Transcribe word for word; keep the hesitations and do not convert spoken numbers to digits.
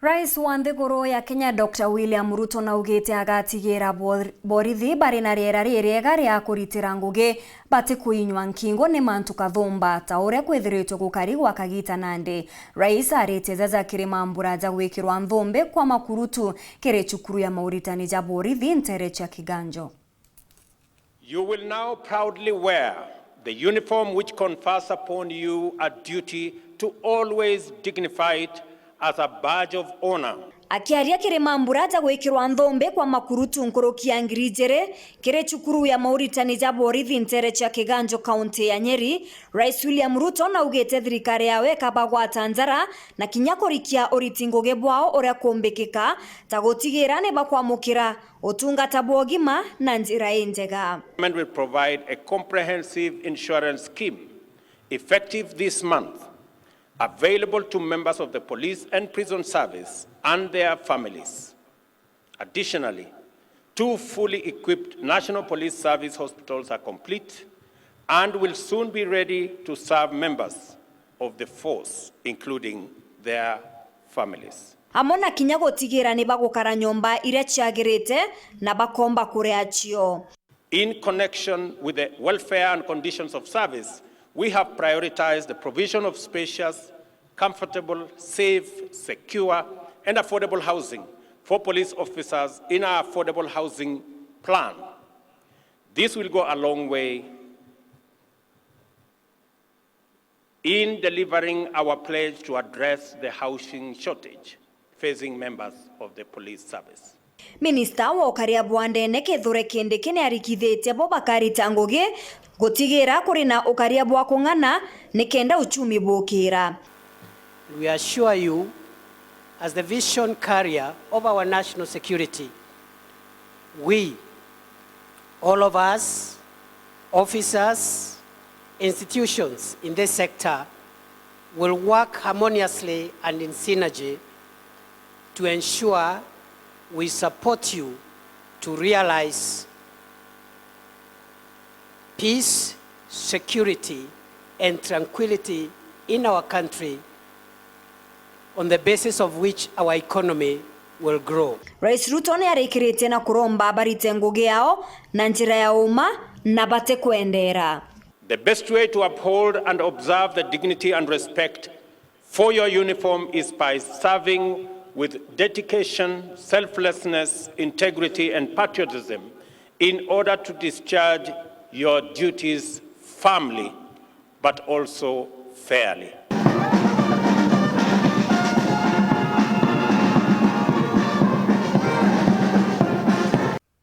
Rais wa nthiguru ya Kenya, Doctor William Ruto, naugite agatigira bor-, borithi bari na riera ririega ria kuritira ngugi batikuinywa nkingo ni mantu kathumba ta uria kwithiritwe gukari gwa kagita nandi. Rais arite jaja kiri mambura ja gwikirwa nthumbi kwa makurutu kiri cukuru ya mauritani ja borithi ntere cia Kiganjo. You will now proudly wear the uniform which confers upon you a duty to always dignify it as a badge of honor. Akiaria kiri mambura ja gwikirwa nthumbi kwa makurutu nkuruki ya ngiri ijiri kiri cukuru ya mauritani ja borithi ntere cia Kiganjo, kaunti ya Nyeri, Rais William Ruto naugite thirikari yawe ikabagwata njara na kinya kurikia uriti ngugi bwao uria kumbikika, ta gutigira ni bakwamukira utungata bwa ugima na njira injega. Government will provide a comprehensive insurance scheme effective this month, available to members of the police and prison service and their families. Additionally, two fully equipped National Police Service hospitals are complete and will soon be ready to serve members of the force, including their families. Amwe na kinya gutigira ni bagukara nyomba iria ciagirite na bakomba kuria cio. In connection with the welfare and conditions of service, we have prioritized the provision of spacious, comfortable, safe, secure, and affordable housing for police officers in our affordable housing plan. This will go a long way in delivering our pledge to address the housing shortage facing members of the police service. Minista wa ukaria bwa ndene Kithure Kindiki ni arikithitie bo bakarita ngugi gutigira kuri na ukaria bwa kung'ana nikenda uchumi bukira. We assure you, as the vision carrier of our national security, we, all of us, officers, institutions in this sector, will work harmoniously and in synergy to ensure we support you to realize peace, security, and tranquility in our country, on the basis of which our economy will grow. Rais Ruto ni arikiritie na kuromba barite ngugi yao na njira ya uma na batikwendera. The best way to uphold and observe the dignity and respect for your uniform is by serving with dedication, selflessness, integrity, and patriotism in order to discharge your duties firmly, but also fairly.